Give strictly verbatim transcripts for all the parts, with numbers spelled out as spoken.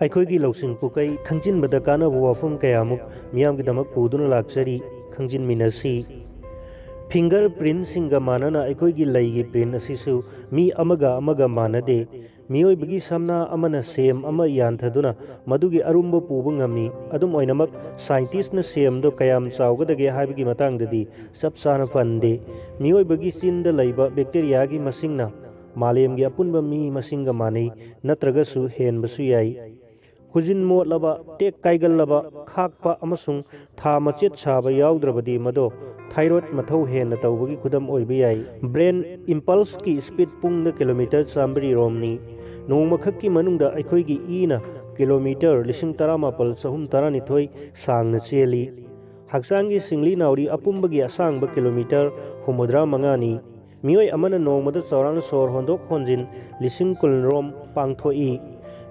ꯑꯩꯈꯣꯏꯒꯤ ꯂꯧꯁꯤꯡ ꯄꯨꯀꯩ ꯈꯪꯖꯤꯟꯕꯗ ꯀꯥꯟꯅꯕ ꯋꯥꯐꯝ ꯀꯌꯥꯃꯨꯛ ꯃꯤꯌꯥꯝꯒꯤꯗꯃꯛ ꯄꯨꯗꯨꯅ ꯂꯥꯛꯆꯔꯤ꯫ ꯈꯪꯖꯤꯟꯃꯤꯟꯅꯁꯤ꯫ ꯐꯤꯡꯒꯔ ꯄ꯭ꯔꯤꯟꯁꯤꯡꯒ ꯃꯥꯟꯅꯅ ꯑꯩꯈꯣꯏꯒꯤ ꯂꯩꯒꯤ ꯄ꯭ꯔꯤꯟ ꯑꯁꯤꯁꯨ ꯃꯤ ꯑꯃꯒ ꯑꯃꯒ ꯃꯥꯟꯅꯗꯦ꯫ ꯃꯤꯑꯣꯏꯕꯒꯤ ꯁꯝꯅꯥ ꯑꯃꯅ ꯁꯦꯝ ꯑꯃ ꯌꯥꯟꯊꯗꯨꯅ ꯃꯗꯨꯒꯤ ꯑꯔꯨꯝꯕ ꯄꯨꯕ ꯉꯝꯃꯤ꯫ ꯑꯗꯨꯝ ꯑꯣꯏꯅꯃꯛ, ꯁꯥꯏꯟꯇꯤꯁ꯭ꯠꯅ ꯁꯦꯝꯗꯣ ꯀꯌꯥꯝ ꯆꯥꯎꯒꯗꯒꯦ ꯍꯥꯏꯕꯒꯤ ꯃꯇꯥꯡꯗꯗꯤ ꯆꯞ ꯆꯥꯅ ꯄꯟꯗꯦ꯫ ꯃꯤꯑꯣꯏꯕꯒꯤ ꯆꯤꯟꯗ ꯂꯩꯕ ꯕꯦꯛꯇꯦꯔꯤꯌꯥꯒꯤ ꯃꯁꯤꯡꯅ ꯃꯥꯂꯦꯝꯒꯤ ꯑꯄꯨꯟꯕ ꯃꯤ ꯃꯁꯤꯡꯒ ꯃꯥꯟꯅꯩ, ꯅꯠꯇ꯭ꯔꯒꯁꯨ ꯍꯦꯟꯕꯁꯨ ꯌꯥꯏ꯫ ꯈꯨꯖꯤꯟ ꯃꯣꯠꯂꯕ, ꯇꯦꯛ ꯀꯥꯏꯒꯜꯂꯕ, ꯈꯥꯛꯄ ꯑꯃꯁꯨꯡ ꯊꯥ ꯃꯆꯦꯠ ꯁꯥꯕ ꯌꯥꯎꯗ꯭ꯔꯕꯗꯤ ꯃꯗꯣ ꯊꯥꯏꯔꯣꯏꯗ ꯃꯊꯧ ꯍꯦꯟꯅ ꯇꯧꯕꯒꯤ ꯈꯨꯗꯝ ꯑꯣꯏꯕ ꯌꯥꯏ꯫ ꯕ꯭ꯔꯦꯟ ꯏꯝꯄꯜꯁꯀꯤ ꯁ꯭ꯄꯤꯗ ꯄꯨꯡꯗ ꯀꯤꯂꯣꯃꯤꯇꯔ ꯆꯥꯝꯃꯔꯤ ꯔꯣꯝꯅꯤ꯫ ꯅꯣꯡꯃꯈꯛꯀꯤ ꯃꯅꯨꯡꯗ ꯑꯩꯈꯣꯏꯒꯤ ꯏꯅ ꯀꯤꯂꯣꯃꯤꯇꯔ ꯂꯤꯁꯤꯡ ꯇꯔꯥꯃꯥꯄꯜ ꯆꯍꯨꯝ ꯇꯔꯥꯅꯤꯊꯣꯏ ꯁꯥꯡꯅ ꯆꯦꯜꯂꯤ꯫ ꯍꯛꯆꯥꯡꯒꯤ ꯁꯤꯡꯂꯤ ꯅꯥꯎꯔꯤ ꯑꯄꯨꯝꯕꯒꯤ ꯑꯁꯥꯡꯕ ꯀꯤꯂꯣꯃꯤꯇꯔ ꯍꯨꯝꯐꯨꯇꯔꯥ ꯃꯉꯥꯅꯤ꯫ ꯃꯤꯑꯣꯏ ꯑꯃꯅ ꯅꯣꯡꯃꯗ ꯆꯥꯎꯔꯥꯛꯅ ꯁꯣꯔ ꯍꯣꯟꯗꯣꯛ ꯍꯣꯟꯖꯤꯟ ꯂꯤꯁꯤꯡ ꯀꯨꯟ ꯔꯣꯝ ꯄꯥꯡꯊꯣꯛꯏ꯫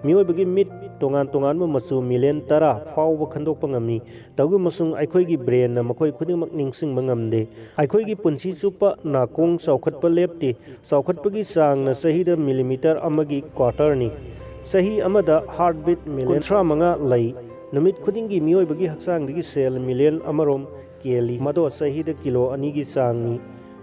ꯃꯤꯑꯣꯏꯕꯒꯤ ꯃꯤꯠ ꯇꯣꯉꯥꯟ ꯇꯣꯉꯥꯟꯕ ꯃꯆꯨ ꯃꯤꯂꯤꯌꯟ ꯇꯔꯥ ꯐꯥꯎꯕ ꯈꯟꯗꯣꯛꯄ ꯉꯝꯃꯤ꯫ ꯇꯧꯕ ꯑꯃꯁꯨꯡ ꯑꯩꯈꯣꯏꯒꯤ ꯕ꯭ꯔꯦꯟꯅ ꯃꯈꯣꯏ ꯈꯨꯗꯤꯡꯃꯛ ꯅꯤꯡꯁꯤꯡꯕ ꯉꯝꯗꯦ꯫ ꯑꯩꯈꯣꯏꯒꯤ ꯄꯨꯟꯁꯤ ꯆꯨꯞꯄ ꯅꯥꯀꯣꯡ ꯆꯥꯎꯈꯠꯄ ꯂꯦꯞꯇꯦ꯫ ꯆꯥꯎꯈꯠꯄꯒꯤ ꯆꯥꯡꯅ ꯆꯍꯤꯗ ꯃꯤꯂꯤꯃꯤꯇꯔ ꯑꯃꯒꯤ ꯀ꯭ꯋꯥꯇꯔꯅꯤ꯫ ꯆꯍꯤ ꯑꯃꯗ ꯍꯥꯔꯠꯕꯤꯠ ꯃꯤꯂꯤꯌꯟ ꯀꯨꯟꯊ꯭ꯔꯥ ꯃꯉꯥ ꯂꯩ꯫ ꯅꯨꯃꯤꯠ ꯈꯨꯗꯤꯡꯒꯤ ꯃꯤꯑꯣꯏꯕꯒꯤ ꯍꯛꯆꯥꯡꯗꯒꯤ ꯁꯦꯜ ꯃꯤꯂꯤꯌꯟ ꯑꯃꯔꯣꯝ ꯀꯦꯜꯂꯤ꯫ ꯃꯗꯣ ꯆꯍꯤꯗ ꯀꯤꯂꯣ ꯑꯅꯤꯒꯤ ꯆꯥꯡꯅꯤ꯫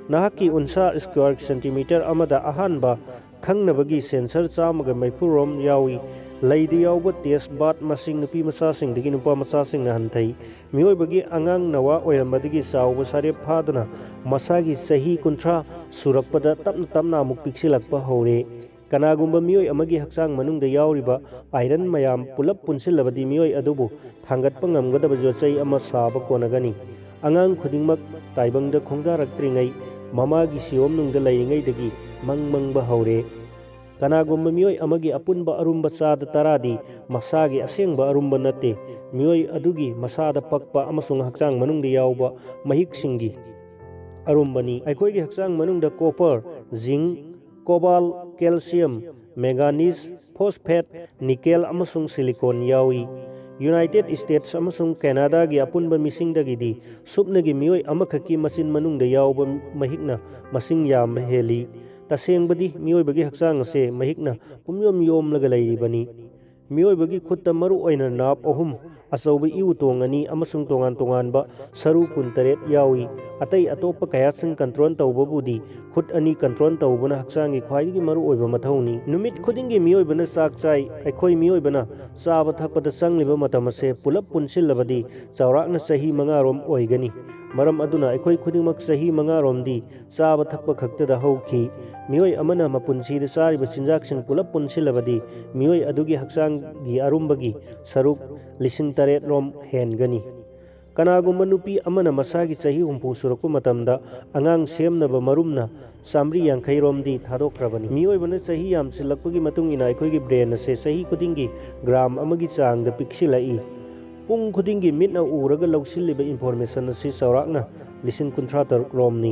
ꯅꯍꯥꯛꯀꯤ ꯎꯟꯁꯥ ꯁ꯭ꯀ꯭ꯋꯥꯔ ꯁꯦꯟꯇꯤꯃꯤꯇꯔ ꯑꯃꯗ ꯑꯍꯥꯟꯕ ꯈꯪꯅꯕꯒꯤ ꯁꯦꯟꯁꯔ ꯆꯥꯝꯃꯒ ꯃꯔꯤꯐꯨ ꯔꯣꯝ ꯌꯥꯎꯏ꯫ ꯂꯩꯗ ꯌꯥꯎꯕ ꯇꯦꯁ ꯕꯥꯠ ꯃꯁꯤꯡ ꯅꯨꯄꯤ ꯃꯆꯥꯁꯤꯡꯗꯒꯤ ꯅꯨꯄꯥ ꯃꯆꯥꯁꯤꯡꯅ ꯍꯟꯊꯩ꯫ ꯃꯤꯑꯣꯏꯕꯒꯤ ꯑꯉꯥꯡ ꯅꯋꯥ ꯑꯣꯏꯔꯝꯕꯗꯒꯤ ꯆꯥꯎꯕ ꯁꯥꯔꯦꯞ ꯐꯥꯗꯨꯅ ꯃꯁꯥꯒꯤ ꯆꯍꯤ ꯀꯨꯟꯊ꯭ꯔꯥ ꯁꯨꯔꯛꯄꯗ ꯇꯞꯅ ꯇꯞꯅ ꯑꯃꯨꯛ ꯄꯤꯛꯁꯤꯜꯂꯛꯄ ꯍꯧꯔꯦ꯫ ꯀꯅꯥꯒꯨꯝꯕ ꯃꯤꯑꯣꯏ ꯑꯃꯒꯤ ꯍꯛꯆꯥꯡ ꯃꯅꯨꯡꯗ ꯌꯥꯎꯔꯤꯕ ꯑꯥꯏꯔꯟ ꯃꯌꯥꯝ ꯄꯨꯂꯞ ꯄꯨꯟꯁꯤꯜꯂꯕꯗꯤ ꯃꯤꯑꯣꯏ ꯑꯗꯨꯕꯨ ꯊꯥꯡꯒꯠꯄ ꯉꯝꯒꯗꯕ ꯌꯣꯠꯆꯩ ꯑꯃ ꯁꯥꯕ ꯀꯣꯟꯅꯒꯅꯤ꯫ ꯑꯉꯥꯡ ꯈꯨꯗꯤꯡꯃꯛ ꯇꯥꯏꯕꯪꯗ ꯈꯣꯡꯗꯥꯔꯛꯇ꯭ꯔꯤꯉꯩ ꯃꯃꯥꯒꯤ ꯁꯤꯌꯣꯝꯅꯨꯡꯗ ꯂꯩꯔꯤꯉꯩꯗꯒꯤ ꯃꯪ ꯃꯪꯕ ꯍꯧꯔꯦ꯫ ꯀꯅꯥꯒꯨꯝꯕ ꯃꯤꯑꯣꯏ ꯑꯃꯒꯤ ꯑꯄꯨꯟꯕ ꯑꯔꯨꯝꯕ ꯆꯥꯗ ꯇꯔꯥꯗꯤ ꯃꯁꯥꯒꯤ ꯑꯁꯦꯡꯕ ꯑꯔꯨꯝꯕ ꯅꯠꯇꯦ, ꯃꯤꯑꯣꯏ ꯑꯗꯨꯒꯤ ꯃꯁꯥꯗ ꯄꯛꯄ ꯑꯃꯁꯨꯡ ꯍꯛꯆꯥꯡ ꯃꯅꯨꯡꯗ ꯌꯥꯎꯕ ꯃꯍꯤꯛꯁꯤꯡꯒꯤ ꯑꯔꯨꯝꯕꯅꯤ꯫ ꯑꯩꯈꯣꯏꯒꯤ ꯍꯛꯆꯥꯡ ꯃꯅꯨꯡꯗ ꯀꯣꯄꯔ, ꯖꯤꯡ, ꯀꯣꯕꯥꯜ, ꯀꯦꯜꯁꯤꯌꯝ, ꯃꯦꯡꯒꯥꯅꯤꯁ, ꯐꯣꯁꯐꯦꯠ, ꯅꯤꯀꯦꯜ ꯑꯃꯁꯨꯡ ꯁꯤꯂꯤꯀꯣꯟ ꯌꯥꯎꯏ꯫ ꯌꯨꯅꯥꯏꯇꯦꯗ ꯁ꯭ꯇꯦꯠꯁ ꯑꯃꯁꯨꯡ ꯀꯦꯅꯥꯗꯥꯒꯤ ꯑꯄꯨꯟꯕ ꯃꯤꯁꯤꯡꯗꯒꯤꯗꯤ ꯁꯨꯞꯅꯒꯤ ꯃꯤꯑꯣꯏ ꯑꯃꯈꯛꯀꯤ ꯃꯆꯤꯟ ꯃꯅꯨꯡꯗ ꯌꯥꯎꯕ ꯃꯍꯤꯛꯅ ꯃꯁꯤꯡ ꯌꯥꯝꯕ ꯍꯦꯜꯂꯤ꯫ ꯇꯁꯦꯡꯕꯗꯤ, ꯃꯤꯑꯣꯏꯕꯒꯤ ꯍꯛꯆꯥꯡ ꯑꯁꯦ ꯃꯍꯤꯛꯅ ꯄꯨꯝꯌꯣꯝ ꯌꯣꯝꯂꯒ ꯂꯩꯔꯤꯕꯅꯤ꯫ ꯃꯤꯑꯣꯏꯕꯒꯤ ꯈꯨꯠꯇ ꯃꯔꯨ ꯑꯣꯏꯅ ꯅꯥꯞ ꯑꯍꯨꯝ, ꯑꯆꯧꯕ ꯏꯎ ꯇꯣꯡ ꯑꯅꯤ ꯑꯃꯁꯨꯡ ꯇꯣꯉꯥꯟ ꯇꯣꯉꯥꯟꯕ ꯁꯔꯨ ꯀꯨꯟꯇꯔꯦꯠ ꯌꯥꯎꯏ꯫ ꯑꯇꯩ ꯑꯇꯣꯞꯄ ꯀꯌꯥꯠꯁꯤꯡ ꯀꯟꯇ꯭ꯔꯣꯜ ꯇꯧꯕꯕꯨꯗꯤ ꯈꯨꯠ ꯑꯅꯤ ꯀꯟꯇ꯭ꯔꯣꯜ ꯇꯧꯕꯅ ꯍꯛꯆꯥꯡꯒꯤ ꯈ꯭ꯋꯥꯏꯗꯒꯤ ꯃꯔꯨ ꯑꯣꯏꯕ ꯃꯊꯧꯅꯤ꯫ ꯅꯨꯃꯤꯠ ꯈꯨꯗꯤꯡꯒꯤ ꯃꯤꯑꯣꯏꯕꯅ ꯆꯥꯛ ꯆꯥꯏ꯫ ꯑꯩꯈꯣꯏ ꯃꯤꯑꯣꯏꯕꯅ ꯆꯥꯕ ꯊꯛꯄꯗ ꯆꯪꯂꯤꯕ ꯃꯇꯝ ꯑꯁꯦ ꯄꯨꯂꯞ ꯄꯨꯟꯁꯤꯜꯂꯕꯗꯤ ꯆꯥꯎꯔꯥꯛꯅ ꯆꯍꯤ ꯃꯉꯥꯔꯣꯝ ꯑꯣꯏꯒꯅꯤ꯫ ꯃꯔꯝ ꯑꯗꯨꯅ ꯑꯩꯈꯣꯏ ꯈꯨꯗꯤꯡꯃꯛ ꯆꯍꯤ ꯃꯉꯥꯔꯣꯝꯗꯤ ꯆꯥꯕ ꯊꯛꯄ ꯈꯛꯇꯗ ꯍꯧꯈꯤ꯫ ꯃꯤꯑꯣꯏ ꯑꯃꯅ ꯃꯄꯨꯟꯁꯤꯗ ꯆꯥꯔꯤꯕ ꯆꯤꯟꯖꯥꯛꯁꯤꯡ ꯄꯨꯂꯞ ꯄꯨꯟꯁꯤꯜꯂꯕꯗꯤ ꯃꯤꯑꯣꯏ ꯑꯗꯨꯒꯤ ꯍꯛꯆꯥꯡꯒꯤ ꯑꯔꯨꯝꯕꯒꯤ ꯁꯔꯨꯛ ꯂꯤꯁꯤꯡ ꯇꯔꯦꯠ ꯔꯣꯝ ꯍꯦꯟꯒꯅꯤ꯫ ꯀꯅꯥꯒꯨꯝꯕ ꯅꯨꯄꯤ ꯑꯃꯅ ꯃꯁꯥꯒꯤ ꯆꯍꯤ ꯍꯨꯝꯐꯨ ꯁꯨꯔꯛꯄ ꯃꯇꯝꯗ ꯑꯉꯥꯡ ꯁꯦꯝꯅꯕ ꯃꯔꯨꯝꯅ ꯆꯥꯃꯔꯤ ꯌꯥꯡꯈꯩ ꯔꯣꯝꯗꯤ ꯊꯥꯗꯣꯛꯈ꯭ꯔꯕꯅꯤ꯫ ꯃꯤꯑꯣꯏꯕꯅ ꯆꯍꯤ ꯌꯥꯝꯁꯤꯜꯂꯛꯄꯒꯤ ꯃꯇꯨꯡ ꯏꯟꯅ ꯑꯩꯈꯣꯏꯒꯤ ꯕ꯭ꯔꯦꯟ ꯑꯁꯦ ꯆꯍꯤ ꯈꯨꯗꯤꯡꯒꯤ ꯒ꯭ꯔꯥꯝ ꯑꯃꯒꯤ ꯆꯥꯡꯗ ꯄꯤꯛꯁꯤꯜꯂꯛꯏ꯫ ꯄꯨꯡ ꯈꯨꯗꯤꯡꯒꯤ ꯃꯤꯠꯅ ꯎꯔꯒ ꯂꯧꯁꯤꯜꯂꯤꯕ ꯏꯟꯐꯣꯔꯃꯦꯁꯟ ꯑꯁꯤ ꯆꯥꯎꯔꯥꯛꯅ ꯂꯤꯁꯤꯡ ꯀꯨꯟꯊ꯭ꯔꯥ ꯇꯔꯨꯛ ꯔꯣꯝꯅꯤ꯫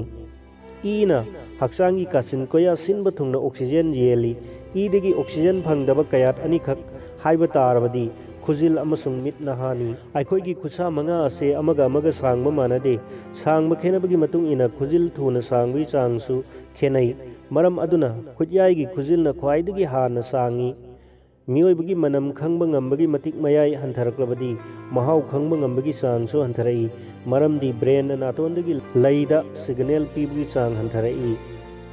ꯏꯅ ꯍꯛꯆꯥꯡꯒꯤ ꯀꯥꯆꯤꯟ ꯀꯣꯌꯥ ꯁꯤꯟꯕ ꯊꯨꯡꯅ ꯑꯣꯛꯁꯤꯖꯦꯟ ꯌꯦꯜꯂꯤ꯫ ꯏꯗꯒꯤ ꯑꯣꯛꯁꯤꯖꯦꯟ ꯐꯪꯗꯕ ꯀꯌꯥꯠ ꯑꯅꯤꯈꯛ ꯍꯥꯏꯕ ꯇꯥꯔꯕꯗꯤ ꯈꯨꯖꯤꯜ ꯑꯃꯁꯨꯡ ꯃꯤꯠ ꯅꯍꯥꯅꯤ꯫ ꯑꯩꯈꯣꯏꯒꯤ ꯈꯨꯠꯁꯥ ꯃꯉꯥ ꯑꯁꯦ ꯑꯃꯒ ꯑꯃꯒ ꯁꯥꯡꯕ ꯃꯥꯟꯅꯗꯦ꯫ ꯁꯥꯡꯕ ꯈꯦꯠꯅꯕꯒꯤ ꯃꯇꯨꯡ ꯏꯟꯅ ꯈꯨꯖꯤꯜ ꯊꯨꯅ ꯁꯥꯡꯕꯒꯤ ꯆꯥꯡꯁꯨ ꯈꯦꯠꯅꯩ꯫ ꯃꯔꯝ ꯑꯗꯨꯅ ꯈꯨꯠꯌꯥꯏꯒꯤ ꯈꯨꯖꯤꯜꯅ ꯈ꯭ꯋꯥꯏꯗꯒꯤ ꯍꯥꯟꯅ ꯁꯥꯡꯏ꯫ ꯃꯤꯑꯣꯏꯕꯒꯤ ꯃꯅꯝ ꯈꯪꯕ ꯉꯝꯕꯒꯤ ꯃꯇꯤꯛ ꯃꯌꯥꯏ ꯍꯟꯊꯔꯛꯂꯕꯗꯤ ꯃꯍꯥꯎ ꯈꯪꯕ ꯉꯝꯕꯒꯤ ꯆꯥꯡꯁꯨ ꯍꯟꯊꯔꯛꯏ꯫ ꯃꯔꯝꯗꯤ ꯕ꯭ꯔꯦꯟꯅ ꯅꯥꯇꯣꯟꯗꯒꯤ ꯂꯩꯗ ꯁꯤꯒꯅꯦꯜ ꯄꯤꯕꯒꯤ ꯆꯥꯡ ꯍꯟꯊꯔꯛꯏ꯫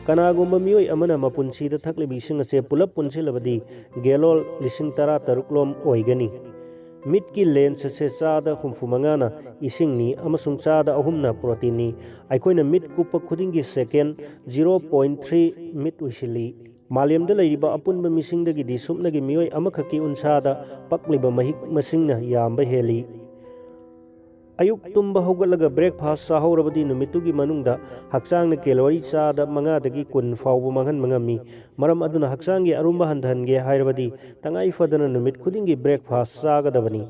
ꯀꯅꯥꯒꯨꯝꯕ ꯃꯤꯑꯣꯏ ꯑꯃꯅ ꯃꯄꯨꯟꯁꯤꯗ ꯊꯛꯂꯤꯕ ꯏꯁꯤꯡ ꯑꯁꯦ ꯄꯨꯂꯞ ꯄꯨꯟꯁꯤꯜꯂꯕꯗꯤ ꯒꯦꯂꯣꯟ ꯂꯤꯁꯤꯡ ꯇꯔꯥ ꯇꯔꯨꯛ ꯂꯣꯝ ꯑꯣꯏꯒꯅꯤ꯫ ꯃꯤꯠꯀꯤ ꯂꯦꯟꯁ ꯑꯁꯦ ꯆꯥꯗ ꯍꯨꯝꯐꯨ ꯃꯉꯥꯅ ꯏꯁꯤꯡꯅꯤ ꯑꯃꯁꯨꯡ ꯆꯥꯗ ꯑꯍꯨꯝꯅ ꯄ꯭ꯔꯣꯇꯤꯟꯅꯤ꯫ ꯑꯩꯈꯣꯏꯅ ꯃꯤꯠ ꯀꯨꯞꯄ ꯈꯨꯗꯤꯡꯒꯤ ꯁꯦꯀꯦꯟ ꯖꯤꯔꯣ ꯄꯣꯏꯟ ꯊ꯭ꯔꯤ ꯃꯤꯠ ꯎꯏꯁꯤꯜꯂꯤ꯫ ꯃꯥꯂꯦꯝꯗ ꯂꯩꯔꯤꯕ ꯑꯄꯨꯟꯕ ꯃꯤꯁꯤꯡꯗꯒꯤꯗꯤ ꯁꯨꯞꯅꯒꯤ ꯃꯤꯑꯣꯏ ꯑꯃꯈꯛꯀꯤ ꯎꯟꯁꯥꯗ ꯄꯛꯂꯤꯕ ꯃꯍꯤꯛ ꯃꯁꯤꯡꯅ ꯌꯥꯝꯕ ꯍꯦꯜꯂꯤ꯫ ꯑꯌꯨꯛ ꯇꯨꯝꯕ ꯍꯧꯒꯠꯂꯒ ꯕ꯭ꯔꯦꯛꯐꯥꯁ ꯆꯥꯍꯧꯔꯕꯗꯤ ꯅꯨꯃꯤꯠꯇꯨꯒꯤ ꯃꯅꯨꯡꯗ ꯍꯛꯆꯥꯡꯅ ꯀꯦꯂꯣꯔꯤ ꯆꯥꯗ ꯃꯉꯥꯗꯒꯤ ꯀꯨꯟ ꯐꯥꯎꯕ ꯃꯥꯡꯍꯟꯕ ꯉꯝꯃꯤ꯫ ꯃꯔꯝ ꯑꯗꯨꯅ ꯍꯛꯆꯥꯡꯒꯤ ꯑꯔꯨꯝꯕ ꯍꯟꯊꯍꯟꯒꯦ ꯍꯥꯏꯔꯕꯗꯤ ꯇꯉꯥꯏ ꯐꯗꯅ ꯅꯨꯃꯤꯠ ꯈꯨꯗꯤꯡꯒꯤ ꯕ꯭ꯔꯦꯛꯐꯥꯁ ꯆꯥꯒꯗꯕꯅꯤ꯫